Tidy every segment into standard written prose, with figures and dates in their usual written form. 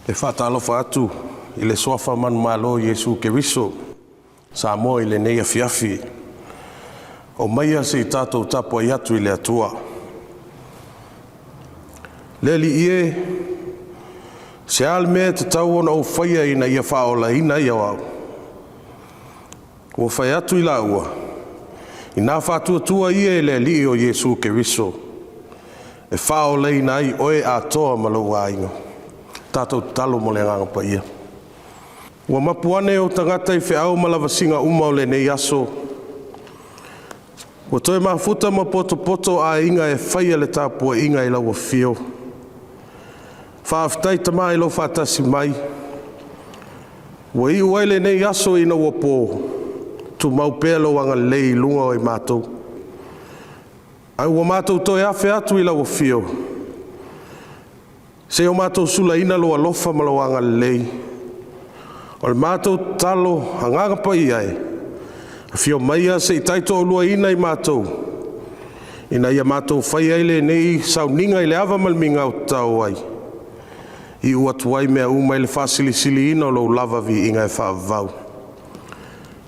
E faatalofa atu i le Suafa manumalo o Iesu Keriso Samoa i lenei afiafi. Omaia se i tatou tapuai atu i le Atua. Le Alii e, se a le mea e tatau ona ou faia ina ia faaolaina ai o au? Ua fai atu i laua, inā faatuatua ie i le Alii o Iesu Keriso, e faaolaina ai oe atoa ma lou aiga. Tatou tatalo mo le Agaga Paia. Ua mapu ane ou tagata i feau ma lavasiga uma o lenei aso, ua toe mafuta ma potopoto aiga e faia le tapuaiga i lau afio. Faafetai Tama i lou faatasi mai, ua iu ai lenei aso ina ua po, tumau pea lou agalelei i luga o i matou. Ae ua matou toe afe atu i lau afio, seia o matou sulaina lou alofa ma lou agalelei. O le matou tatalo, Agaga Paia e, afio maia se i taitoaluaina i matou, ina ia matou faia ai lenei sauniga i le ava ma le migao tatau ai, iu atu ai mea uma i le faasilisiliina o lou lava viiga e faavavau.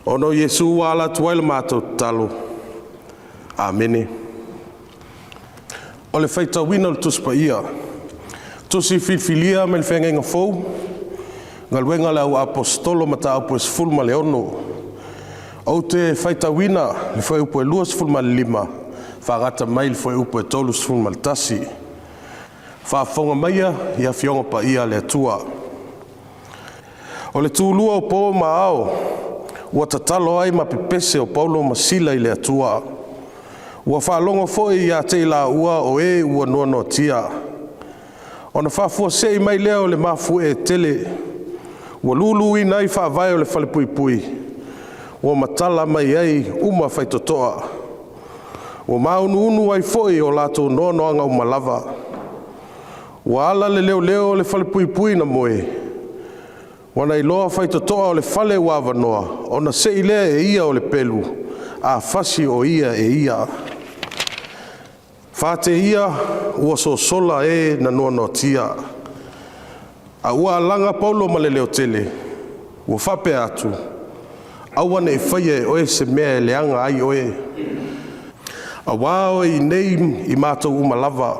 Ona o Iesu ua ala atu ai le matou tatalo. Amene. O le faitauina o le Tusi Paia, Tusi Filifilia mai le Feagaiga Fou, Galuega a le Au Aposetolo Mataupu e 16. Ou te faitauina le fuaiupu e 25 faagata mai le fuaiupu e 31. Faafofoga maia i Afioga Paia a le Atua. O le tulua o po ma ao ua tatalo ai ma pepese o Paulo ma Sila i le Atua. Ua faalogo foi ia te i laua o e ua noanoatia. Ona faafuasei mai lea o le mafuie tele, ua luluina ai faavae o le falepuipui, ua matala mai ai uma faitotoa. Ua māunuunu ai foi o latou noanoaga uma lava. Ua ala le leoleo o le falepuipui na moe, ua na iloa faitotoa o le fale ua avanoa, ona sei lea e ia o le pelu, a fasi o ia e ia. Fate ia ua sosola e na noanoatia. A ua alaga Paulo ma le leotele, ua faapea atu, aua ne i faia e oe se mea e leaga ai oe. Auā oe i inei i matou uma lava.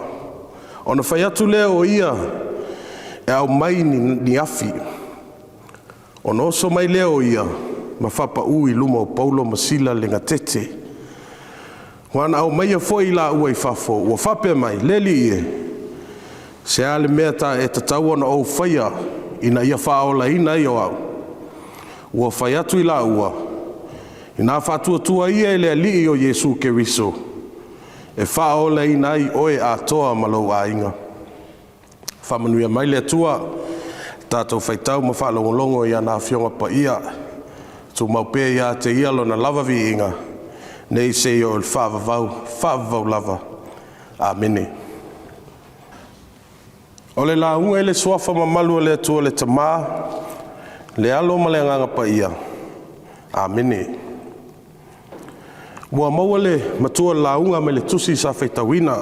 Ona fai atu lea o ia e aumai ni, ni afi. Ona oso mai lea o ia ma faapau i luma o Paulo ma Sila le gatete. Ua na aumaia foi i laua i fafo, ua faapea mai, le Alii e, se a le mea ta e tatau ona ou faia ina ia faaolaina ai o au? Ua fai atu i laua, inā faatuatua ia i le Alii o Iesu Keriso, e faaolaina ai oe atoa ma lou aiga. Faamanuia mai le Atua, tatou faitau ma faalogologo i ana Afioga Paia, tumau pea ia te ia lona lava viiga, nei seia oo i le faavavau, faavavau lava. Amene. O le lauga i le suafa mamalu o le Atua le Tama, le Alo ma le Agaga Paia. Amene. Ua maua le matua o le lauga mai le tusi sa faitauina.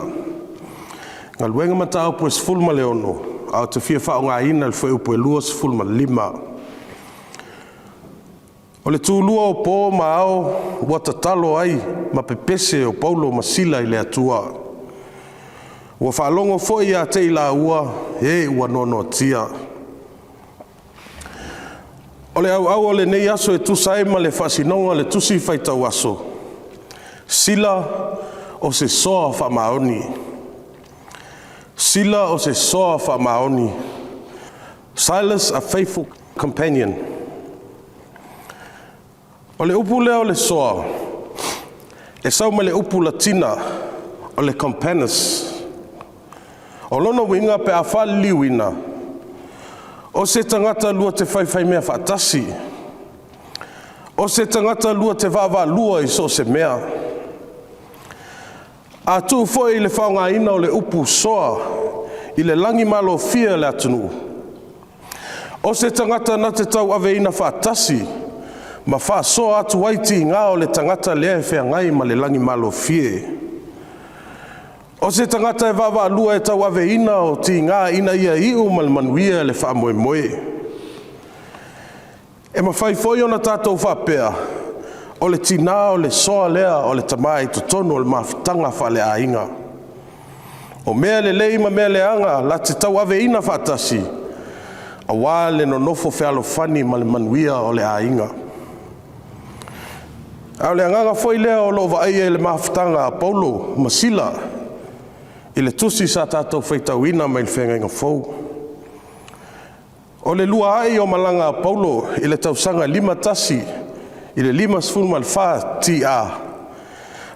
Galuega Mataupu e 16, ae ou te fia faaaogaina le fuaiupu e 25. O le tulua o po ma ao ua tatalo ai ma pepese o Paulo ma Sila i le Atua. Ua faalogo foi ia te i laua e ua noanoatia. O le auau o lenei aso e tusa ai ma le faasinoga o le tusi faitau aso, Sila o se soa faamaoni. Sila o se soa faamaoni. Silas a faithful companion. O le upu lea o le soa, e sau mai le upu Latina o le companus. O lona uiga pe a faaliliuina, o se tagata lua te faifai mea faatasi, o se tagata lua te vaavaalua i so o se mea. A tuu foi i le faaaogaina o le upu soa i le lagimalofie o le atunuu, o se tagata na te tauaveina faatasi ma faasoa atu ai tiga o le tagata lea e feagai ma le lagimalofie. O se tagata e vaavaalua e tauaveina o tiga ina ia iu ma le manuia le faamoemoe. E mafai foi ona tatou faapea, o le tinā o le soa lea o le tamā i totonu o le mafutaga faaleaiga. O mea lelei ma mea leaga latou te tauaveina faatasi aua le nonofo fealofani ma le manuia o le aiga. A o le agaga foi lea o lo o vaaia i le mafutaga a Paulo ma Sila i le tusi sa tatou faitauina mai le Feagaiga Fou. O le lua ai o malaga a Paulo i le tausaga e 51 i le 54 TA,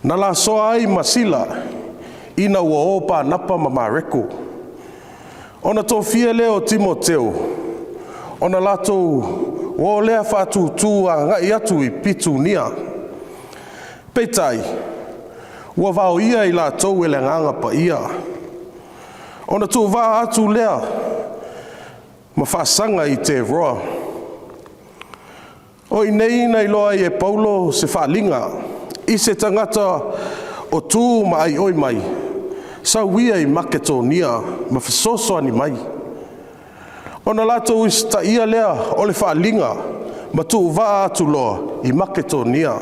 na lasoa ai ma Sila ina ua o Panapa ma Mareko. Ona tofia lea o Timoteo, ona latou o lea faatutū agai atu i Pitunia. Peitai, ua vaoia i latou e le Agaga Paia. Ona tuuvaa atu lea ma faasaga i Teroa. O i inei na iloa ai e Paulo se faaaliga i se tagata o tu ma aioi mai, “Sau ia i Maketonia ma fesoasoani mai.” Ona latou usitaia lea o le faaaliga ma tuuvaa atu loa i Maketonia.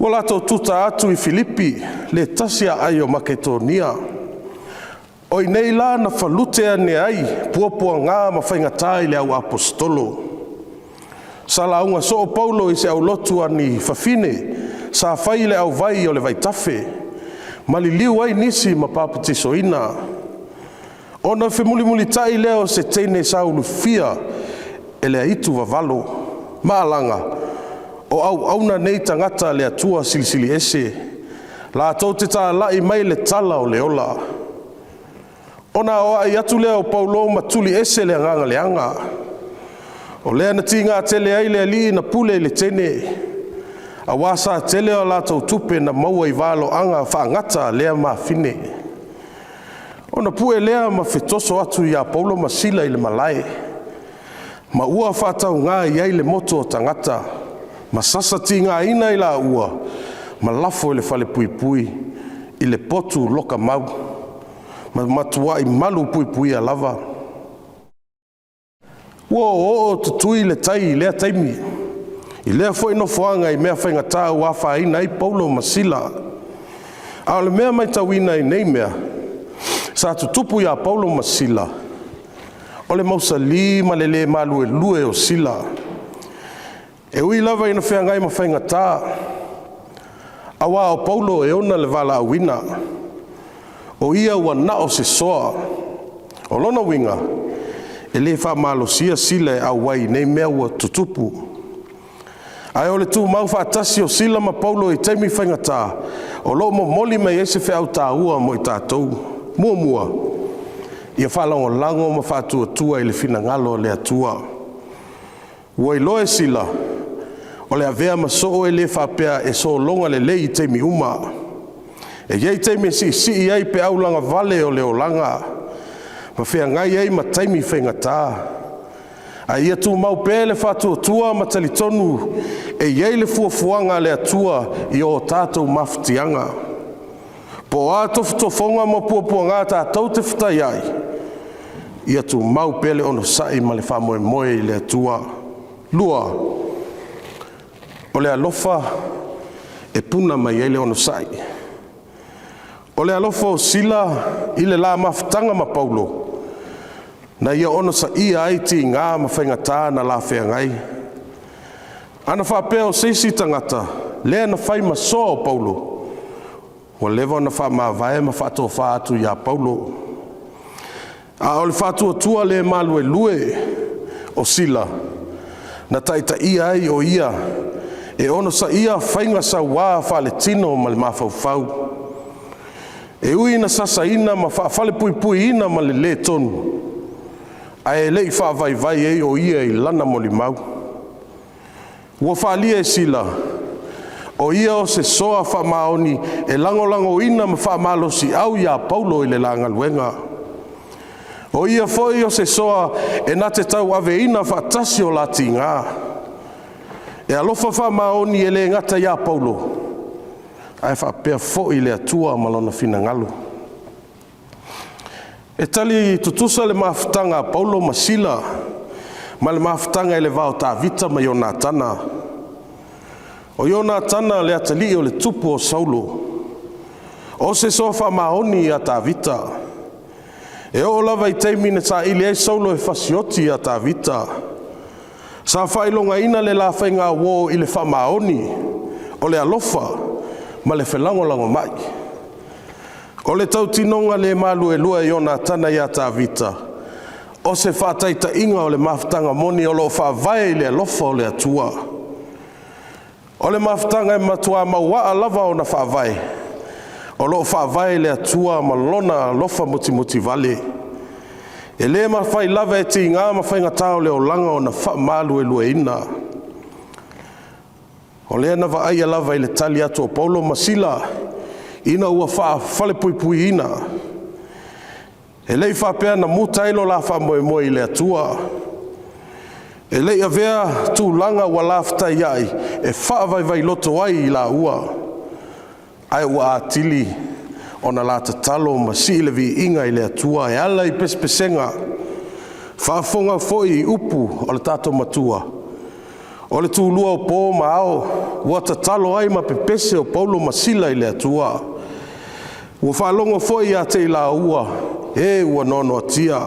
Ua latou tuta atu i Filipi, le tasi aai o Maketonia. O i inei la na falute ane ai puapuaga ma faigata i le auaposeitolo. Sa lauga soo Paulo i se aulotu a ni fafine sa fai i le auvai o le vaitafe, ma liliu ai nisi ma papatisoina. Ona femulimulitai lea o se teine sa ulufia e le aitu vavalo ma alaga, o auauna nei tagata a le Atua Silisili Ese, latou te talai mai le tala o le ola. Ona aoai atu lea o Paulo ma tuliese le agaga leaga. O lea na tiga tele ai le alii na pule i le teine, auā sa tele a latou tupe na maua i valoaga faagata a lea mafine. Ona pue lea ma fetoso atu ia Paulo ma Sila i le malae, ma ua faatauga i ai le motu o tagata, ma sasa tigaina i laua ma lafo i le falepuipui i le potu loka mau, ma matuai malupuipuia lava. Ua oooo tutui le tai i lea taimi i lea foi nofoaga i mea faigata ua afaina ai Paulo ma Sila. A o le mea matauina i nei mea sa tutupu ia Paulo ma Sila, o le mausali ma le le maluelue o Sila, e ui lava ina feagai ma faigata, auā o Paulo e ona le valaauina, o ia ua na o se soa. O lona uiga, e le faamalosia Sila e auai i nei mea ua tutupu. Ae o le tumau faatasi o Sila ma Paulo i taimi faigata, o lo o momoli mai ai se feau taua mo i tatou. Muamua, ia faalagolago ma faatuatua i le finagalo o le Atua. Ua iloa e Sila, o le avea ma soo e le faapea e sologa lelei i taimi uma. E i ai taimi e siisii ai peau lagavale o le olaga, ma feagai ai ma taimi faigata. Ae ia tumau pea le faatuatua ma talitonu e i ai le fuafuaga a le Atua i o tatou mafatiaga. Po o a tofotofoga ma puapuaga tatou te fetaiai, ia tumau pea le onosai ma le faamoemoe i le Atua. Lua, o le alofa e puna mai ai le onosai. O le alofa o Sila i le la mafutaga ma Paulo, na ia onosaia ai tiga ma faigata na la feagai. Ana faapea o se isi tagata lea na fai ma soa o Paulo, ua leva ona faamavae ma faatofa atu ia Paulo. A o le faatuatua le maluelue o Sila na taitaia ai o ia e onosaia faiga sauā faaletino ma le mafaufau. E ui ina sasaina ma faafalepuipuiina ma le le tonu, ae le i faavaivai ai o ia i lana molimau. Ua faaalia e Sila, o ia o se soa faamaoni e lagolagoina ma faamalosiau ia Paulo i le la galuega. O ia foi o se soa e na te tauaveina faatasi o la tiga. E alofa faamaoni e le gata ia Paulo, Ae faapea foi le Atua ma lona finagalo. E tali tutusa le mafutaga a Paulo ma Sila ma le mafutaga i le va o Tavita ma Ionatana. O Ionatana le atalii o le tupu o Saulo, o se soa faamaoni ia Tavita. E oo lava i taimi na saili ai Saulo e fasioti ia Tavita. Sa faailogaina le la faigauo i le faamaoni, o le alofa ma le felagolagomai. O le tautinoga le maluelue a Ionatana ia Tavita, o se faataitaiga o le mafutaga moni o lo o faavae i le alofa o le Atua. O le mafutaga e matua mauaa lava ona faavae, o lo o faavae i le Atua ma Lona alofa mutimutivale. E le mafai lava e tiga ma faigata o le olaga ona faamaluelueina. O lea na vaaia lava i le tali atu a Paulo ma Sila ina ua faafalepuipuiina. E le i faapea na muta ai lo la faamoemoe i le Atua. E le i avea tulaga ua laftaiai e faavaivai loto ai i laua, ae ua atili ona la tatalo ma sii le viiga i le Atua e ala i pesepesega. Faafofoga foi i upu a le tatou Matua, o le tulua o po ma ao ua tatalo ai ma pepese o Paulo ma Sila i le Atua. Ua faalogo foi ia te i laua e ua noanoatia.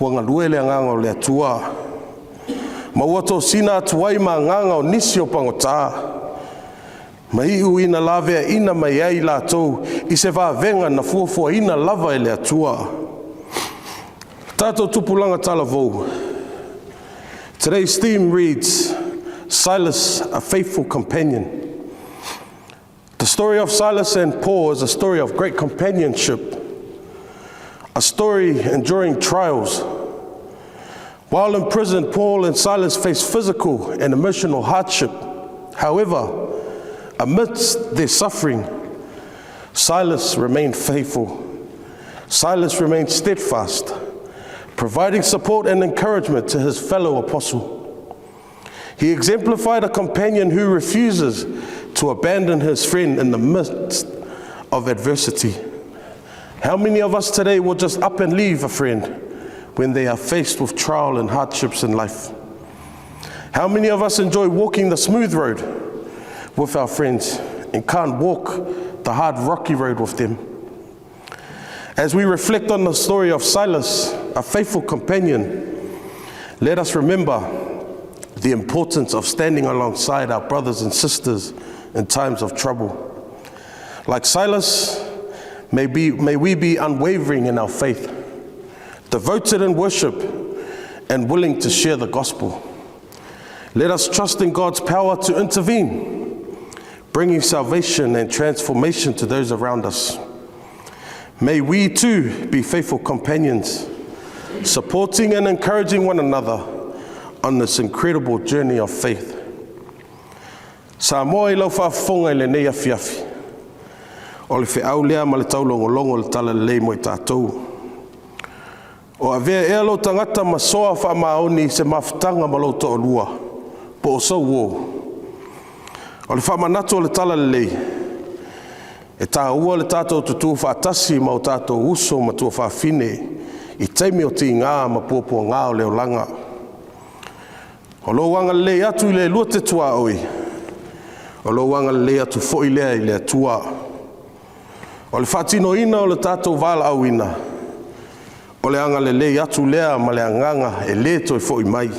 Ua galue le agaga o le Atua, ma ua tosina atu ai ma agaga o nisi o pagota, ma iu ina laveaina mai ai latou i se vavega na fuafuaina lava e le Atua. Tatou tupulaga talavou, today's theme reads, Silas, a faithful companion. The story of Silas and Paul is a story of great companionship, a story enduring trials. While in prison, Paul and Silas faced physical and emotional hardship. However, amidst their suffering, Silas remained faithful. Silas remained steadfast, providing support and encouragement to his fellow apostle. He exemplified a companion who refuses to abandon his friend in the midst of adversity. How many of us today will just up and leave a friend when they are faced with trial and hardships in life? How many of us enjoy walking the smooth road with our friends and can't walk the hard, rocky road with them? As we reflect on the story of Silas, a faithful companion, let us remember the importance of standing alongside our brothers and sisters in times of trouble. Like Silas, may we be unwavering in our faith, devoted in worship, and willing to share the gospel. Let us trust in God's power to intervene, bringing salvation and transformation to those around us. May we too be faithful companions, supporting and encouraging one another on this incredible journey of faith. Samoa i lau faafofoga i lenei afiafi. O le feau lea ma le taulogologo o le talalelei mo i tatou. O avea ea lou tagata ma soa faamaoni i se mafutaga ma lou toalua, po o sou uo. O le faamanatu o le talalelei, e taua le tatou tutu faatasi ma o tatou uso ma tuafafine i taimi o tiga ma puapuaga o le olaga. O lou agalelei atu i le lua te tuaoi, o lou agalelei atu foi lea i le Atua. O le faatinoina o le tatou valaauina, o le agalelei atu lea ma le agaga e le toe foi mai.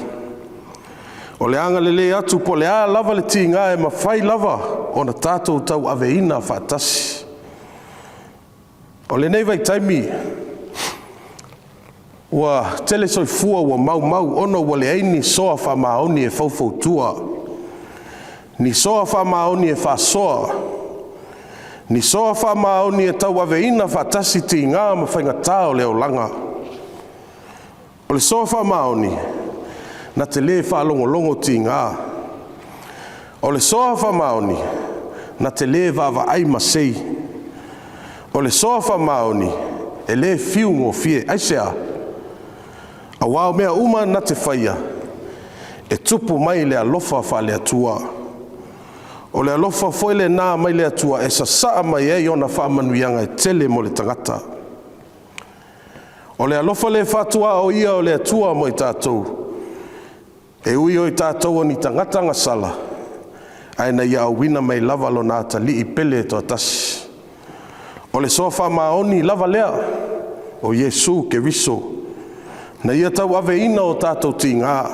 O le agalelei atu po o le a lava le tiga e mafai lava ona tatou tauaveina faatasi. O lenei vaitaimi, ua tele soifua ua maumau ona ua leai ni soa faamaoni e faufautua, ni soa faamaoni e faasoa, ni soa faamaoni e tauaveina faatasi tiga ma faigata o le olaga. O le soa faamaoni, na te le faalogologo tiga. O le soa faamaoni, na te le vaavaai masei. O le soa faamaoni, e le fiu gofie. Aisea? Aua o mea uma na te faia, e tupu mai le alofa faale-Atua. O le alofa foi lenā mai le Atua e sasaa mai ai ona faamanuiaga e tele mo le tagata. O le alofa le faatuaoia o le Atua mo i tatou, e ui o i tatou o ni tagata gasala, ae na ia auina mai lava Lona Atalii pele e toatasi. O le soa faamaoni lava lea o Iesu Keriso, na Ia tauaveina o tatou tiga.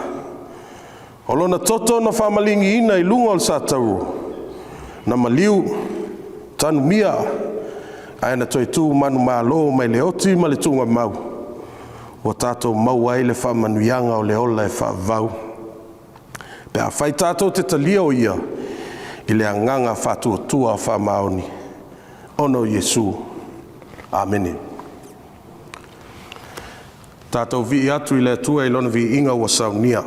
O Lona toto na faamaliniina i luga o le satauro, na maliu, tanumia, ae na toe tu manumalo mai le oti ma le tugamau, ua tatou maua ai le faamanuiaga o le ola e faavavau, pe afai tatou te talia o Ia i le agaga faatuatua faamaoni ona o Iesu. Amene. Tatou vivii atu i le Atua i Lona viiga ua saunia.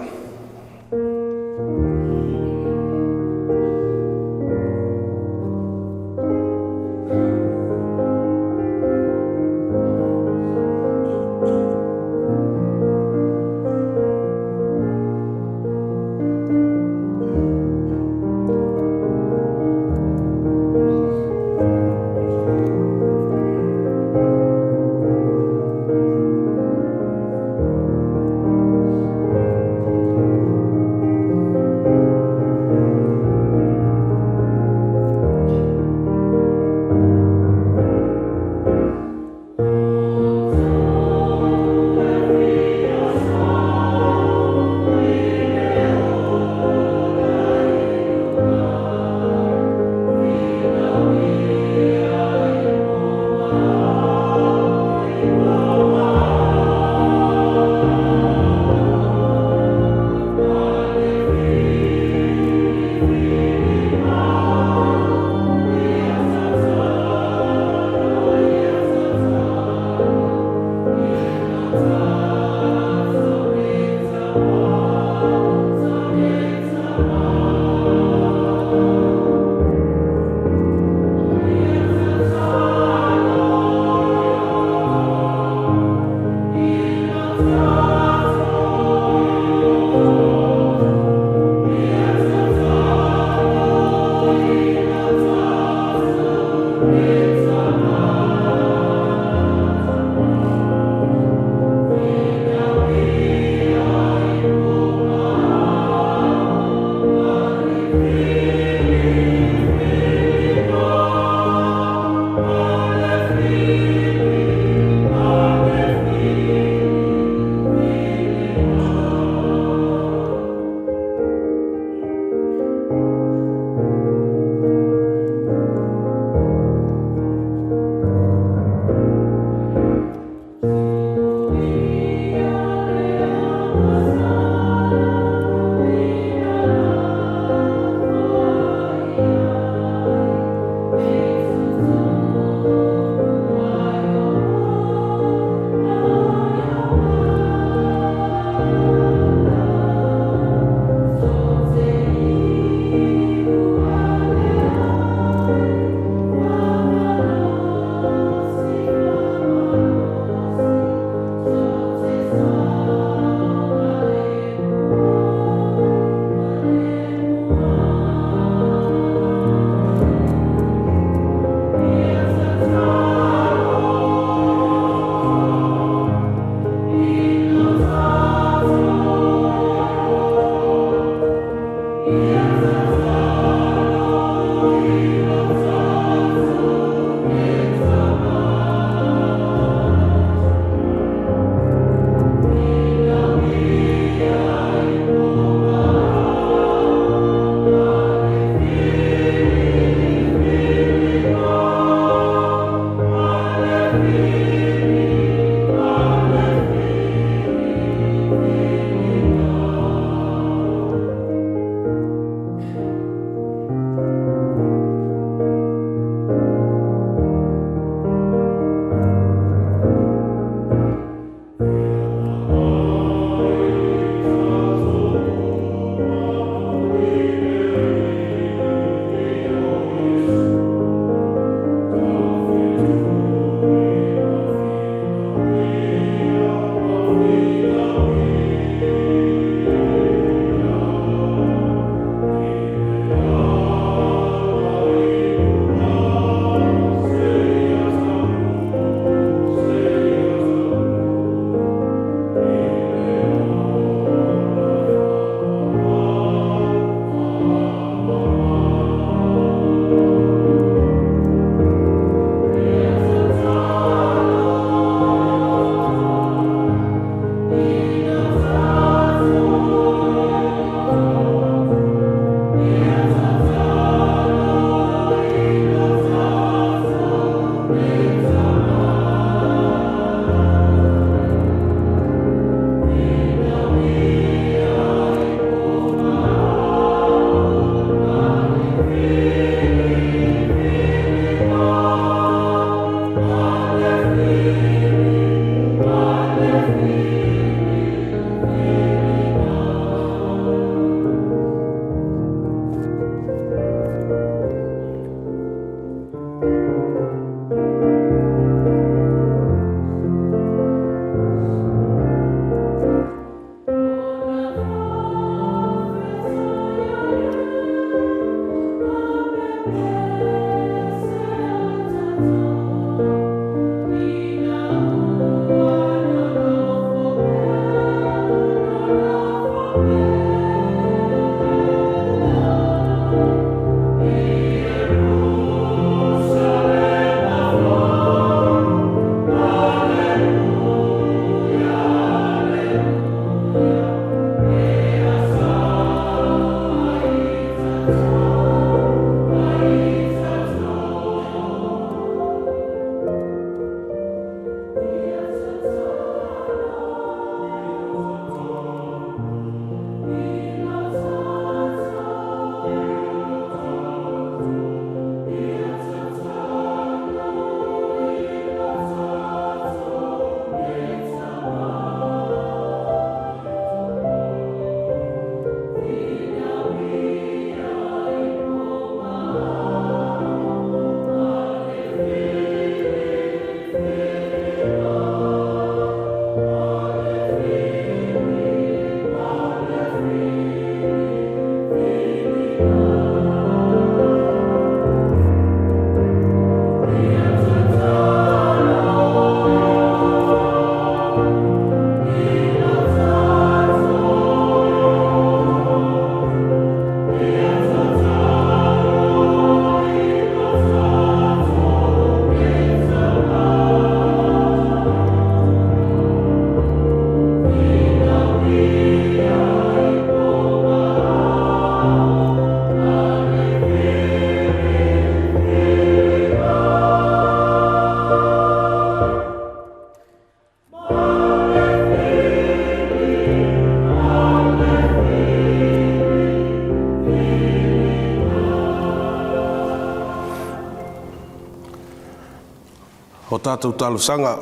tatou talosaga,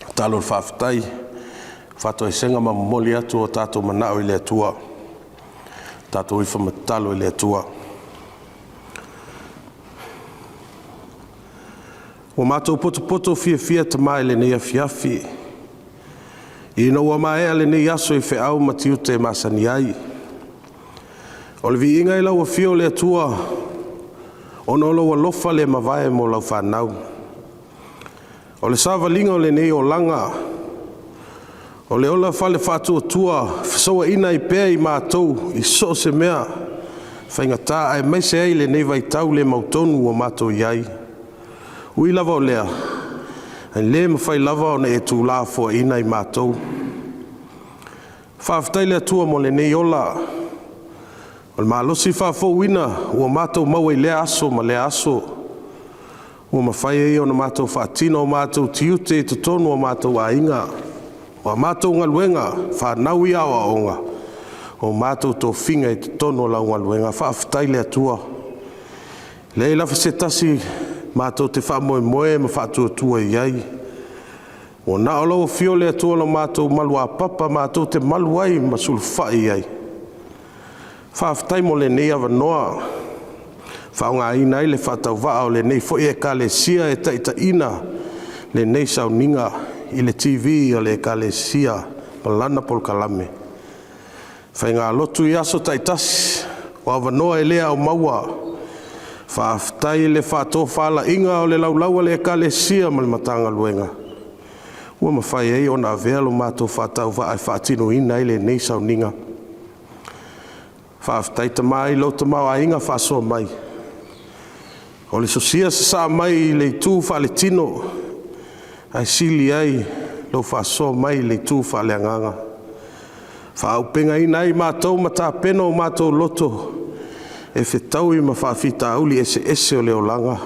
tatalo o le faafetai, faatoesega ma momoli atu o tatou manao i le Atua. Tatou ifo ma tatalo i le Atua. Ua matou potopoto fiafia Tama i lenei afiafi, ina ua maea lenei aso i feau ma tiute masani ai. O le viiga i lau afio le Atua ona o lou alofa le mavae mo lau fanau. O le savaliga o lenei olaga, o le ola faale-faatuatua fesouaina ai pea i matou i so o se mea faigata aemaise ai lenei vaitau le mautonu ua matou i ai. Ui lava o lea, e le mafai lava ona e tuulafoaina i matou. Faafetai i le Atua mo lenei ola, o le malosi faafouina ua matou maua i lea aso ma lea aso, ua mafai ai ona matou faatino o matou tiute i totonu o matou aiga, o a matou galuega, fanau i aoaoga, o matou tofiga i totonu o lau galuega. Faafetai i le Atua. E leai lava se tasi matou te faamoemoe ma faatuatua i ai, ua na o lau afio le Atua lo matou maluapapa matou te malu ai ma sulufai i ai. Faafetai mo lenei avanoa, faaaogaina ai le faatauvaa o lenei foi Ekalesia e taitaiina lenei sauniga i le TV a le Ekalesia ma lana polokalame faigalotu i aso taitasi, o avanoa e le au maua. Faafetai i le faatofalaiga o le laulau a le Ekalesia ma le Matagaluega ua mafai ai ona avea lo matou faatauvaa e faatinoina ai lenei sauniga. Faafetai Tama i lou tamaoaiga faasoa mai, o le sosia sasaa mai i le itu faaletino, ae sili ai lou faasoa mai i le itu faaleagaga, faaauupegaina ai matou ma tapena o matou loto e fetaui ma faafitauli eseese o le olaga.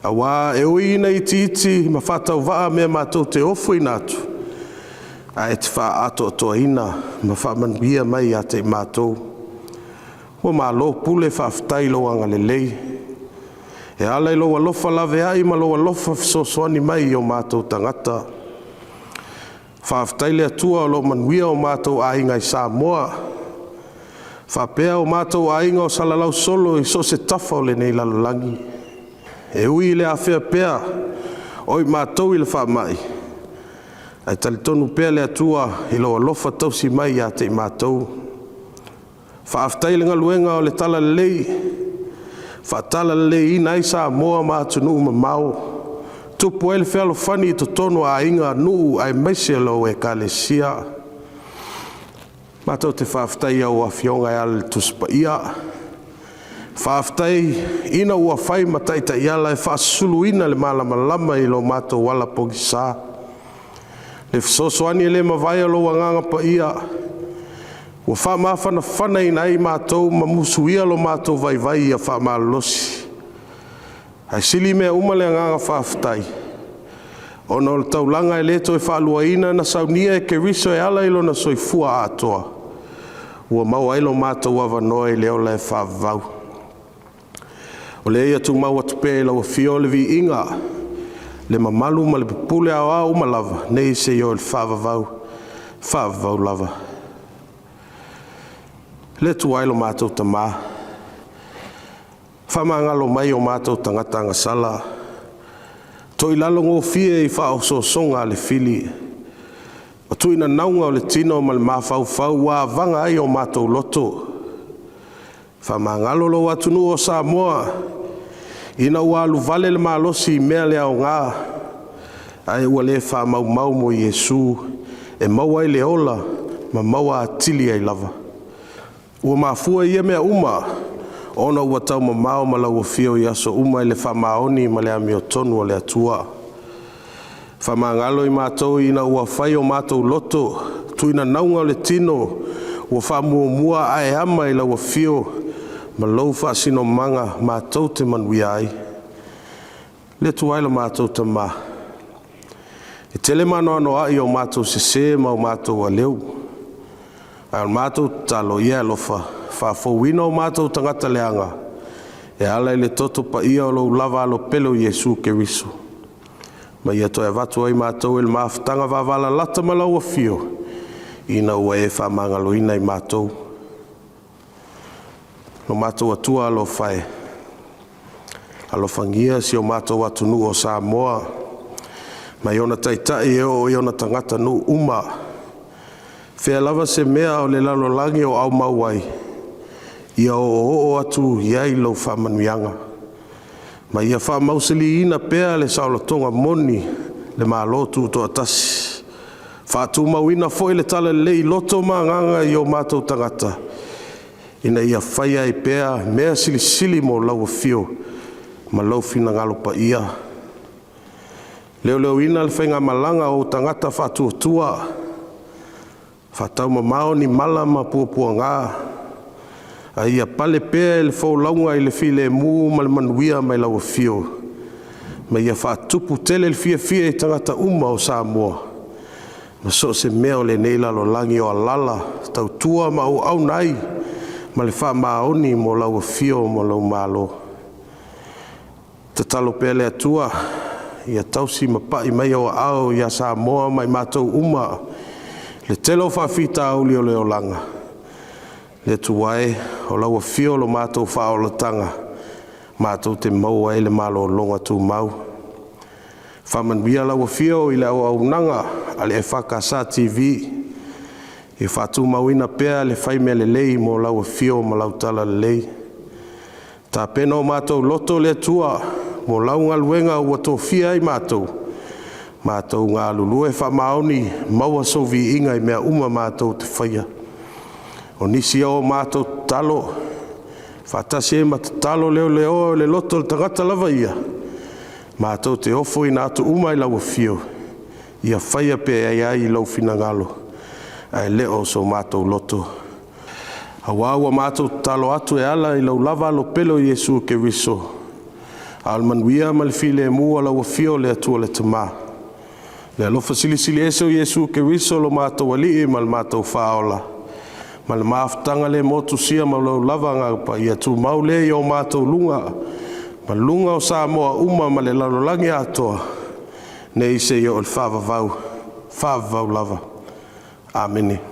Auā e ui ina itiiti ma faatauvaa mea matou te ofoina atu, ae e te faaatoatoaina ma faamanuia mai ia te i matou. Ua malo pule, faafetai i lou agalelei e ala i lou alofa laveai ma lou alofa fesoasoani mai i o matou tagata. Faafetai i le Atua o lo o manuia o matou aiga i Samoa faapea o matou aiga o salalau solo i so o se tafa o lenei lalolagi. E ui i le afea pea o i matou i le faamai, ae talitonu pea le Atua i lou alofa tausi mai ia te i matou. Faafetai i le galuega o le talalelei, faatalaleleiina ai Samoa ma atunuu mamao, tupu ai le fealofani i totonu o aiga, nuu aemaise lau Ekalesia. Matou te faafetai i lau Afioga e ala i le Tusi Paia, faafetai ina ua fai ma taitaiala e faasusuluina le malamalama i lo matou ala pogisa, le fesoasoani e le mavae o lou Agaga Paia ua faamafanafanaina ai i matou ma musuia lo matou vaivai ia faamalolosi. Ae sili mea uma le agaga faafetai, ona o le taulaga e le toe faaluaina na saunia e Keriso e ala i lona soifua atoa, ua maua ai lo matou avanoa i le ola e faavavau. O lea ia tumau atu pea i lau afio le viiga, le mamalu ma le pupule aoao uma lava, nei seia oo i le faavavau, e faavavau lava. Le Atua e lo matou Tama, faamagalo mai o matou tagata agasala, toilalogofie i faaosoosoga a le fili, o tuinanauga o le tino ma le mafaufau ua avaga ai o matou loto. Faamagalo lou atunuu o Samoa ina ua alu vale le malosi i mea le aoga ae ua le faamaumau mo Iesu e maua ai le ola ma maua atili ai lava. Ua mafua ia mea uma ona ua taumamao ma lau afio i aso uma i le faamaoni ma le amiotonu a le Atua. Faamagalo i matou ina ua fai o matou loto tuinanauga o le tino ua faamuamua ae ama i lau afio ma lou faasinomaga matou te manuia ai. Le Atua e lo matou Tama, e tele ma anoanoai o matou sese ma o matou aleu, ae o le matou tatalo, ia e alofa faafouina o matou tagata leaga e ala i le toto paia o lou lava Alo pele o Iesu Keriso. Ma ia toe avatu ai matou e le mafutaga vavalalata ma lau afio, ina ua e faamagaloina i matou. Lo matou Atua alofa e, alofagia si o matou atunuu o Samoa, mai ona taitai e oo i ona tagatanuu uma, fea lava se mea o le lalolagi o aumau ai, ia oooo atu i ai lau faamanuiaga, ma ia faamausaliina pea le saolotoga moni le Malo Tutoatasi, faatumauina foi le talalelei i loto ma agaga o o tatou tagata, ina ia faia ai pea mea silisili mo lau afio ma lou finagalo paia. Leoleoina le faigamalaga a ou tagata faatuatua, faataumamao ni mala ma puapuaga, a ia pale pea e le folauga i le filemu ma le manuia mai lau afio, ma ia faatupu tele le fiafia i tagata uma o Samoa ma so o se mea o lenei lalolagi o alaala, tautua ma auauna ai ma le faamaoni mo lau afio ma lou Malo. Tatalo pea le Atua ia tausi ma pai mai ou aao ia Samoa ma i matou uma i le tele o faafitauli o le olaga. Le Atua e, o lau afio lo matou faaolataga, matou te maua ai le malologa tumau. Faamanuia lau Afio i le auaunaga a le EFKS TV, ia faatumauina pea le fai mea lelei mo lau afio ma lau talalelei. Tapena o matou loto le Atua mo lau galuega ua tofia ai matou, matou galulue faamaoni, maua sou viiga i mea uma matou te faia. O nisi ao matou tatalo faatasi ai ma tatalo leleoa o le loto o le tagata lava ia, matou te ofoina atu uma i lau Afio, ia faia pea e ai lou finagalo ae le o so matou loto. Auā ua matou tatalo atu e ala i lau lava Alo pele o Iesu Keriso. A o le manuia ma le filemu o lau afio le Atua le Tama, le alofa silisili ese o Iesu Keriso lo matou Alii ma le matou Faaola, ma le mafutaga le motusia ma lou lava Agaga Paia, tumau lea i o matou luga ma luga o Samoa uma ma le lalolagi atoa, nei seia oo i le faavavau, faavavau lava. Amene.